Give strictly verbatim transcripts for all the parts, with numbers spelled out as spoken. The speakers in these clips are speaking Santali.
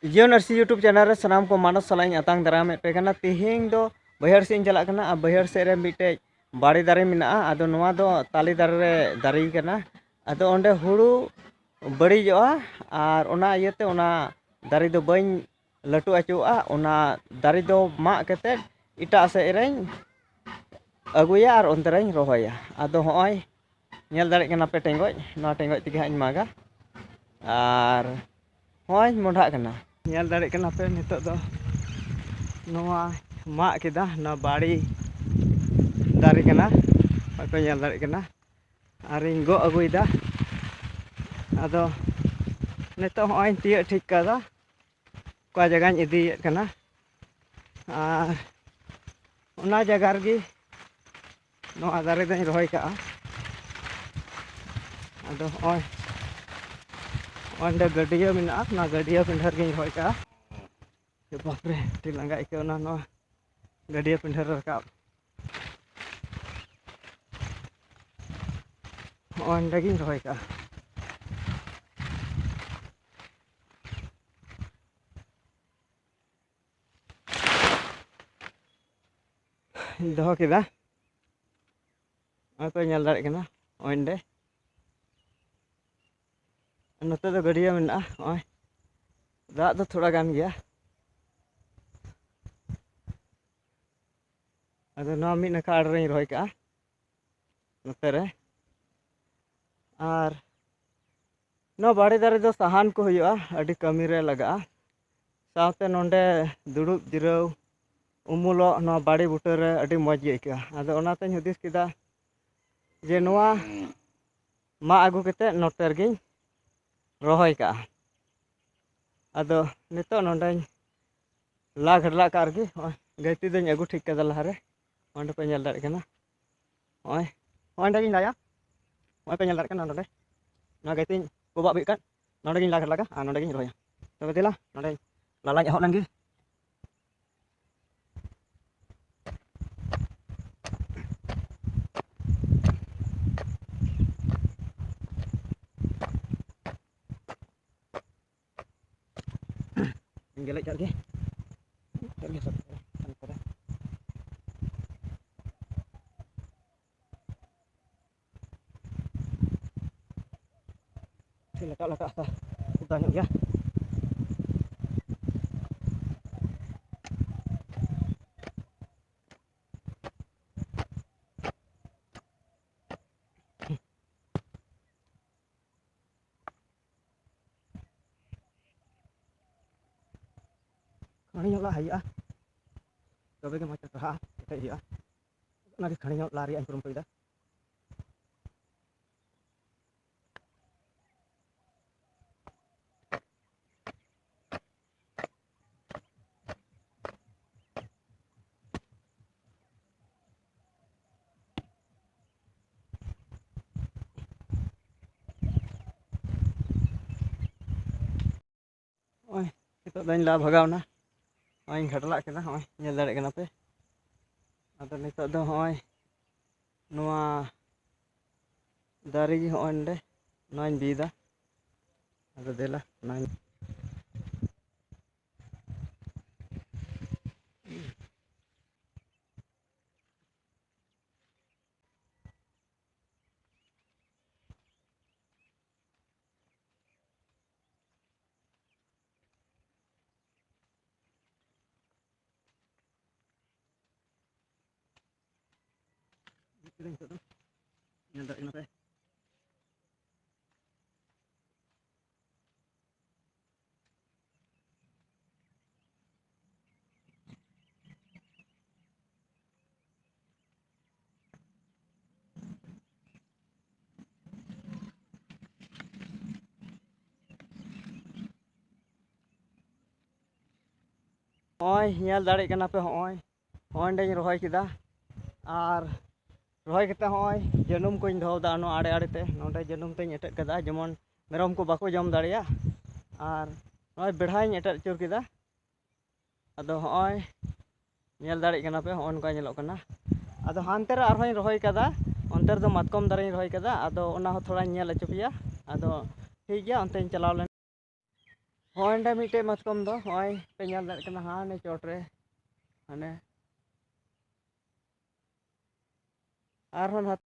ᱡᱤᱭᱚᱱ ᱟᱹᱨᱥᱤ YouTube ᱪᱮᱱᱮᱞ ᱨᱮ ᱥᱟᱱᱟᱢ ᱠᱚ ᱢᱟᱱᱚᱛ ᱥᱟᱞᱟᱜ ᱤᱧ ᱟᱛᱟᱝ ᱫᱟᱨᱟᱢᱮᱫ ᱯᱮ ᱠᱟᱱᱟ᱾ ᱛᱮᱦᱮᱧ ᱫᱚ ᱵᱟᱹᱭᱦᱟᱹᱲ ᱥᱮᱫ ᱤᱧ ᱪᱟᱞᱟᱜ ᱠᱟᱱᱟ᱾ ᱟᱨ ᱵᱟᱹᱭᱦᱟᱹᱲ ᱥᱮᱫ ᱨᱮ ᱢᱤᱫᱴᱮᱡ ᱵᱟᱲᱮ ᱫᱟᱨᱮ ᱢᱮᱱᱟᱜᱼᱟ᱾ ᱟᱫᱚ ᱱᱚᱣᱟ ᱫᱚ ᱛᱟᱞᱮ ᱫᱟᱨᱮ ᱨᱮ ᱫᱟᱨᱮ ᱠᱟᱱᱟ᱾ ᱟᱫᱚ ᱚᱸᱰᱮ ᱦᱩᱲᱩ ᱵᱟᱹᱲᱤᱡᱚᱜᱼᱟ, ᱟᱨ ᱚᱱᱟ ᱤᱭᱟᱹᱛᱮ ᱚᱱᱟ ᱫᱟᱨᱮ ᱫᱚ ᱵᱟᱹᱧ ᱞᱟᱹᱴᱩ ᱦᱚᱪᱚᱣᱟᱜᱼᱟ᱾ ᱚᱱᱟ ᱫᱟᱨᱮ ᱫᱚ ᱢᱟᱜ ᱠᱟᱛᱮᱫ ᱮᱴᱟᱜ ᱥᱮᱫ ᱨᱮᱧ ᱟᱹᱜᱩᱭᱟ ᱟᱨ ᱚᱱᱛᱮ ᱨᱮᱧ ᱨᱚᱦᱚᱭᱟ᱾ ᱟᱫᱚ ᱦᱚᱸᱜᱼᱚᱭ ᱧᱮᱞ ᱫᱟᱲᱮᱭᱟᱜ ᱠᱟᱱᱟ ᱯᱮ ᱴᱮᱸᱜᱚᱡ, ᱱᱚᱣᱟ ᱴᱮᱸᱜᱚᱡ ᱛᱮᱜᱮ ᱦᱟᱸᱜ ᱤᱧ ᱢᱟᱜᱟ᱾ ᱟᱨ ᱦᱚᱸᱜᱼᱚᱭ ᱢᱚᱸᱰᱷᱟᱜ ᱠᱟᱱᱟ᱾ ᱧᱮᱞ ᱫᱟᱲᱮᱭᱟᱜ ᱠᱟᱱᱟ ᱯᱮ, ᱱᱤᱛᱚᱜ ᱫᱚ ᱱᱚᱣᱟ ᱢᱟᱜ ᱠᱮᱫᱟ, ᱱᱚᱣᱟ ᱵᱟᱲᱮ ᱫᱟᱨᱮ ᱠᱟᱱᱟ, ᱦᱚᱸᱜᱼᱚᱭ ᱯᱮ ᱧᱮᱞ ᱫᱟᱲᱮᱭᱟᱜ ᱠᱟᱱᱟ᱾ ᱟᱨᱤᱧ ᱜᱚᱜ ᱟᱹᱜᱩᱭᱮᱫᱟ᱾ ᱟᱫᱚ ᱱᱤᱛᱚᱜ ᱦᱚᱸᱜᱼᱚᱭ ᱤᱧ ᱛᱤᱭᱟᱹᱜ ᱴᱷᱤᱠ ᱠᱟᱫᱟ, ᱚᱠᱟ ᱡᱟᱭᱜᱟᱧ ᱤᱫᱤᱭᱮᱫ ᱠᱟᱱᱟ᱾ ᱟᱨ ᱚᱱᱟ ᱡᱟᱭᱜᱟ ᱨᱮᱜᱮ ᱱᱚᱣᱟ ᱫᱟᱨᱮ ᱫᱚᱧ ᱨᱚᱦᱚᱭ ᱠᱟᱜᱼᱟ᱾ ᱟᱫᱚ ᱦᱚᱸᱜᱼᱚᱭ ᱚᱸᱰᱮ ᱜᱟᱹᱰᱭᱟᱹ ᱢᱮᱱᱟᱜᱼᱟ, ᱚᱱᱟ ᱜᱟᱹᱰᱭᱟᱹ ᱯᱤᱸᱰᱟᱹ ᱨᱮᱜᱮᱧ ᱨᱚᱦᱚᱭ ᱠᱟᱜᱼᱟ᱾ ᱮ ᱵᱟᱯᱨᱮ, ᱟᱹᱰᱤ ᱞᱟᱸᱜᱟ ᱟᱹᱭᱠᱟᱹᱣ ᱮᱱᱟ ᱱᱚᱣᱟ ᱜᱟᱹᱰᱭᱟᱹ ᱯᱤᱸᱰᱟᱹ ᱨᱮ ᱨᱟᱠᱟᱵ᱾ ᱦᱚᱸᱜᱼᱚ ᱱᱚᱸᱰᱮ ᱜᱤᱧ ᱨᱚᱦᱚᱭ ᱠᱟᱜᱼᱟ᱾ ᱫᱚᱦᱚ ᱠᱮᱫᱟ᱾ ᱱᱚᱜᱼᱚᱭ ᱯᱮ ᱧᱮᱞ ᱫᱟᱲᱮᱭᱟᱜ ᱠᱟᱱᱟ, ᱱᱚᱜᱼᱚᱭ ᱱᱚᱸᱰᱮ᱾ ᱱᱚᱛᱮ ᱫᱚ ᱜᱟᱹᱰᱭᱟᱹ ᱢᱮᱱᱟᱜᱼᱟ᱾ ᱱᱚᱜᱼᱚᱭ ᱫᱟᱜ ᱫᱚ ᱛᱷᱚᱲᱟ ᱜᱟᱱ ᱜᱮᱭᱟ᱾ ᱟᱫᱚ ᱱᱚᱣᱟ ᱢᱤᱫ ᱱᱟᱠᱷᱟ ᱟᱲᱮ ᱨᱮᱧ ᱨᱚᱦᱚᱭ ᱠᱟᱜᱼᱟ, ᱱᱚᱛᱮ ᱨᱮ᱾ ᱟᱨ ᱱᱚᱣᱟ ᱵᱟᱲᱮ ᱫᱟᱨᱮ ᱫᱚ ᱥᱟᱦᱟᱱ ᱠᱚ ᱦᱩᱭᱩᱜᱼᱟ, ᱟᱹᱰᱤ ᱠᱟᱹᱢᱤ ᱨᱮ ᱞᱟᱜᱟᱜᱼᱟ᱾ ᱥᱟᱶᱛᱮ ᱱᱚᱰᱮ ᱫᱩᱲᱩᱵ ᱡᱤᱨᱟᱹᱣ ᱩᱢᱩᱞᱚᱜ ᱱᱚᱣᱟ ᱵᱟᱲᱮ ᱵᱩᱴᱟᱹ ᱨᱮ ᱟᱹᱰᱤ ᱢᱚᱡᱽ ᱜᱮ ᱟᱹᱭᱠᱟᱹᱜᱼᱟ᱾ ᱟᱫᱚ ᱚᱱᱟᱛᱮᱧ ᱦᱩᱫᱤᱥ ᱠᱮᱫᱟ ᱡᱮ ᱱᱚᱣᱟ ᱢᱟᱜ ᱟᱹᱜᱩ ᱠᱟᱛᱮᱫ ᱱᱚᱛᱮ ᱨᱮᱜᱮᱧ ᱨᱚᱦᱚᱭ ᱠᱟᱜᱼᱟ᱾ ᱟᱫᱚ ᱱᱤᱛᱚᱜ ᱱᱚᱰᱮᱧ ᱞᱟ ᱜᱷᱟᱰᱞᱟᱜ ᱠᱟᱜ ᱨᱮᱜᱮ᱾ ᱱᱚᱜᱼᱚᱭ ᱜᱟᱹᱭᱛᱤ ᱫᱚᱧ ᱟᱹᱜᱩ ᱴᱷᱤᱠ ᱠᱟᱫᱟ ᱞᱟᱦᱟᱨᱮ, ᱚᱸᱰᱮ ᱯᱮ ᱧᱮᱞ ᱫᱟᱲᱮᱭᱟᱜ ᱠᱟᱱᱟ᱾ ᱱᱚᱜᱼᱚᱭ ᱱᱚᱜᱼᱚᱭ ᱱᱚᱸᱰᱮ ᱜᱤᱧ ᱞᱟᱭᱟ, ᱱᱚᱜᱼᱚᱭ ᱯᱮ ᱧᱮᱞ ᱫᱟᱲᱮᱭᱟᱜ ᱠᱟᱱᱟ ᱱᱚᱰᱮ ᱱᱚᱣᱟ ᱜᱟᱹᱭᱛᱤᱧ ᱠᱚᱵᱟᱜ ᱟᱹᱜᱩᱭᱮᱫ ᱠᱟᱱ, ᱱᱚᱰᱮ ᱜᱤᱧ ᱞᱟ ᱜᱷᱟᱰᱞᱟᱜᱟ ᱟᱨ ᱱᱚᱰᱮ ᱜᱤᱧ ᱨᱚᱦᱚᱭᱟ᱾ ᱛᱚᱵᱮ ᱫᱮᱞᱟ ᱱᱚᱰᱮ ᱞᱟᱞᱟᱧ ᱮᱦᱚᱵ ᱞᱮᱱ ᱜᱮ᱾ ᱜᱮᱞᱮᱡ ᱠᱟᱜ ᱜᱮ᱾ ᱜᱮᱞᱮᱡ ᱠᱟᱜ ᱜᱮ ᱥᱟᱵ ᱠᱟᱜ ᱠᱟᱱᱟ᱾ ᱴᱷᱤᱠ ᱞᱟᱴᱟᱜ ᱞᱟᱴᱟᱜ ᱦᱟᱥᱟ ᱚᱫᱟ ᱧᱚᱜ ᱜᱮᱭᱟ᱾ ᱠᱷᱟᱹᱲᱤ ᱧᱚᱜ ᱞᱟ ᱦᱩᱭᱩᱜᱼᱟ, ᱛᱚᱵᱮ ᱜᱮ ᱢᱚᱡᱽ ᱛᱮ ᱥᱟᱦᱟᱜᱼᱟ, ᱠᱮᱴᱮᱡ ᱦᱩᱭᱩᱜᱼᱟ᱾ ᱚᱱᱟᱜᱮ ᱠᱷᱟᱹᱲᱤ ᱧᱚᱜ ᱞᱟ ᱨᱮᱭᱟᱜ ᱤᱧ ᱠᱩᱨᱩᱢᱩᱴᱩᱭᱮᱫᱟ᱾ ᱱᱚᱜᱼᱚᱭ ᱱᱤᱛᱚᱜ ᱫᱚᱧ ᱞᱟ ᱵᱷᱟᱜᱟᱣ ᱮᱱᱟ᱾ ᱱᱚᱜᱼᱚᱭ ᱤᱧ ᱜᱷᱟᱴᱞᱟᱜ ᱠᱟᱱᱟ, ᱱᱚᱜᱼᱚᱭ ᱧᱮᱞ ᱫᱟᱲᱮᱭᱟᱜ ᱠᱟᱱᱟ ᱯᱮ᱾ ᱟᱫᱚ ᱱᱤᱛᱚᱜ ᱫᱚ ᱱᱚᱜᱼᱚᱭ ᱱᱚᱣᱟ ᱫᱟᱨᱮ ᱜᱮ ᱱᱚᱜᱼᱚᱭ ᱱᱚᱰᱮ ᱱᱚᱣᱟᱧ ᱵᱤᱫᱟ᱾ ᱟᱫᱚ ᱫᱮᱞᱟ ᱚᱱᱟᱧ ᱵᱩᱡᱽ ᱠᱮᱫᱟ ᱱᱤᱛᱚᱜ ᱫᱚ᱾ ᱧᱮᱞ ᱫᱟᱲᱮᱭᱟᱜ ᱠᱟᱱᱟ ᱯᱮ᱾ ᱱᱚᱜᱼᱚᱭ ᱧᱮᱞ ᱫᱟᱲᱮᱭᱟᱜ ᱠᱟᱱᱟ ᱯᱮ, ᱦᱚᱸᱜᱼᱚᱭ, ᱦᱚᱸᱜᱼᱚᱭ ᱱᱚᱸᱰᱮᱧ ᱨᱚᱦᱚᱭ ᱠᱮᱫᱟ᱾ ᱟᱨ ᱨᱚᱦᱚᱭ ᱠᱟᱛᱮ ᱦᱚᱸᱜᱼᱚᱭ ᱡᱟᱹᱱᱩᱢ ᱠᱚᱧ ᱫᱚᱦᱚ ᱠᱟᱫᱟ ᱱᱚᱣᱟ ᱟᱲᱮ ᱟᱲᱮ ᱛᱮ᱾ ᱱᱚᱸᱰᱮ ᱡᱟᱹᱱᱩᱢ ᱛᱮᱧ ᱮᱴᱮᱫ ᱠᱟᱫᱟ, ᱡᱮᱢᱚᱱ ᱢᱮᱨᱚᱢ ᱠᱚ ᱵᱟᱠᱚ ᱡᱚᱢ ᱫᱟᱲᱮᱭᱟᱜ᱾ ᱟᱨ ᱱᱚᱜᱼᱚᱭ ᱵᱮᱲᱦᱟᱧ ᱮᱴᱮᱫ ᱟᱹᱪᱩᱨ ᱠᱮᱫᱟ᱾ ᱟᱫᱚ ᱦᱚᱸᱜᱼᱚᱭ ᱧᱮᱞ ᱫᱟᱲᱮᱭᱟᱜ ᱠᱟᱱᱟ ᱯᱮ, ᱦᱚᱸᱜᱼᱚᱭ ᱱᱚᱝᱠᱟ ᱧᱮᱞᱚᱜ ᱠᱟᱱᱟ᱾ ᱟᱫᱚ ᱦᱟᱱᱛᱮ ᱨᱮ ᱟᱨᱦᱚᱸᱧ ᱨᱚᱦᱚᱭ ᱠᱟᱫᱟ, ᱚᱱᱛᱮ ᱨᱮᱫᱚ ᱢᱟᱛᱠᱚᱢ ᱫᱟᱨᱮᱧ ᱨᱚᱦᱚᱭ ᱠᱟᱫᱟ᱾ ᱟᱫᱚ ᱚᱱᱟ ᱦᱚᱸ ᱛᱷᱚᱲᱟᱧ ᱧᱮᱞ ᱦᱚᱪᱚ ᱯᱮᱭᱟ᱾ ᱟᱫᱚ ᱴᱷᱤᱠ ᱜᱮᱭᱟ, ᱚᱱᱛᱮᱧ ᱪᱟᱞᱟᱣ ᱞᱮᱱ ᱦᱚᱸᱜᱼᱚᱭ ᱱᱚᱸᱰᱮ ᱢᱤᱫᱴᱮᱡ ᱢᱟᱛᱠᱚᱢ ᱫᱚ ᱦᱚᱸᱜᱼᱚᱭ ᱯᱮ ᱧᱮᱞ ᱫᱟᱲᱮᱭᱟᱜ ᱠᱟᱱᱟ, ᱦᱟᱱᱮ ᱪᱚᱴ ᱨᱮ, ᱦᱟᱱᱮ ᱟᱨᱦᱚᱸ ᱱᱟᱛᱮ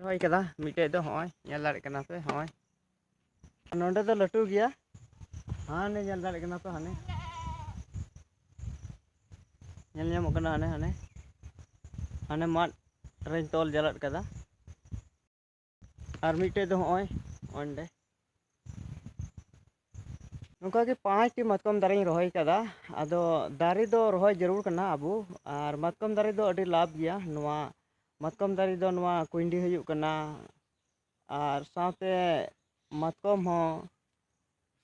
ᱨᱚᱦᱚᱭ ᱠᱟᱫᱟ ᱢᱤᱫᱴᱮᱡ ᱫᱚ, ᱦᱚᱸᱜᱼᱚᱭ ᱧᱮᱞ ᱫᱟᱲᱮᱭᱟᱜ ᱠᱟᱱᱟ ᱯᱮ, ᱦᱚᱸᱜᱼᱚᱭ ᱱᱚᱸᱰᱮ ᱫᱚ ᱞᱟᱹᱴᱩ ᱜᱮᱭᱟ, ᱦᱟᱱᱮ ᱧᱮᱞ ᱫᱟᱲᱮᱭᱟᱜ ᱠᱟᱱᱟ ᱯᱮ, ᱦᱟᱱᱮ ᱧᱮᱞ ᱧᱟᱢᱚᱜ ᱠᱟᱱᱟ, ᱦᱟᱱᱮ ᱦᱟᱱᱮ ᱦᱟᱱᱮ ᱢᱟᱫ ᱨᱮᱧ ᱛᱚᱞ ᱡᱟᱞᱟᱫ ᱠᱟᱫᱟ᱾ ᱟᱨ ᱢᱤᱫᱴᱮᱡ ᱫᱚ ᱦᱚᱸᱜᱼᱚᱭ ᱚᱸᱰᱮ᱾ ᱱᱚᱝᱠᱟ ᱜᱮ ᱯᱟᱸᱪᱴᱤ ᱢᱟᱛᱠᱚᱢ ᱫᱟᱨᱮᱧ ᱨᱚᱦᱚᱭ ᱠᱟᱫᱟ᱾ ᱟᱫᱚ ᱫᱟᱨᱮ ᱫᱚ ᱨᱚᱦᱚᱭ ᱡᱟᱹᱨᱩᱲ ᱠᱟᱱᱟ ᱟᱵᱚ, ᱟᱨ ᱢᱟᱛᱠᱚᱢ ᱫᱟᱨᱮ ᱫᱚ ᱟᱹᱰᱤ ᱞᱟᱵᱷ ᱜᱮᱭᱟ᱾ ᱱᱚᱣᱟ ᱢᱟᱛᱠᱚᱢ ᱫᱟᱨᱮ ᱫᱚ ᱱᱚᱣᱟ ᱠᱩᱸᱭᱰᱤ ᱦᱩᱭᱩᱜ ᱠᱟᱱᱟ, ᱟᱨ ᱥᱟᱶᱛᱮ ᱢᱟᱛᱠᱚᱢ ᱦᱚᱸ,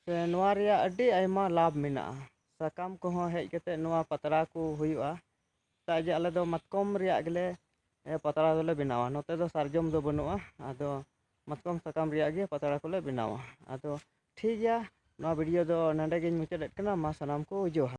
ᱥᱮ ᱱᱚᱣᱟ ᱨᱮᱭᱟᱜ ᱟᱹᱰᱤ ᱟᱭᱢᱟ ᱞᱟᱵᱷ ᱢᱮᱱᱟᱜᱼᱟ᱾ ᱥᱟᱠᱟᱢ ᱠᱚᱦᱚᱸ ᱦᱮᱡ ᱠᱟᱛᱮ ᱱᱚᱣᱟ ᱯᱟᱛᱲᱟ ᱠᱚ ᱦᱩᱭᱩᱜᱼᱟ᱾ ᱪᱮᱫᱟᱜ ᱡᱮ ᱟᱞᱮ ᱫᱚ ᱢᱟᱛᱠᱚᱢ ᱨᱮᱭᱟᱜ ᱜᱮᱞᱮ, ᱮ, ᱯᱟᱛᱲᱟ ᱫᱚᱞᱮ ᱵᱮᱱᱟᱣᱟ᱾ ᱱᱚᱛᱮ ᱫᱚ ᱥᱟᱨᱡᱚᱢ ᱫᱚ ᱵᱟᱹᱱᱩᱜᱼᱟ, ᱟᱫᱚ ᱢᱟᱛᱠᱚᱢ ᱥᱟᱠᱟᱢ ᱨᱮᱭᱟᱜ ᱜᱮ ᱯᱟᱛᱲᱟ ᱠᱚᱞᱮ ᱵᱮᱱᱟᱣᱟ᱾ ᱟᱫᱚ ᱴᱷᱤᱠ ᱜᱮᱭᱟ, ᱱᱚᱣᱟ video ᱫᱚ ᱱᱚᱸᱰᱮ ᱜᱤᱧ ᱢᱩᱪᱟᱹᱫᱮᱫ ᱠᱟᱱᱟ᱾ ᱢᱟ ᱥᱟᱱᱟᱢ ᱠᱚ ᱡᱚᱦᱟᱨ᱾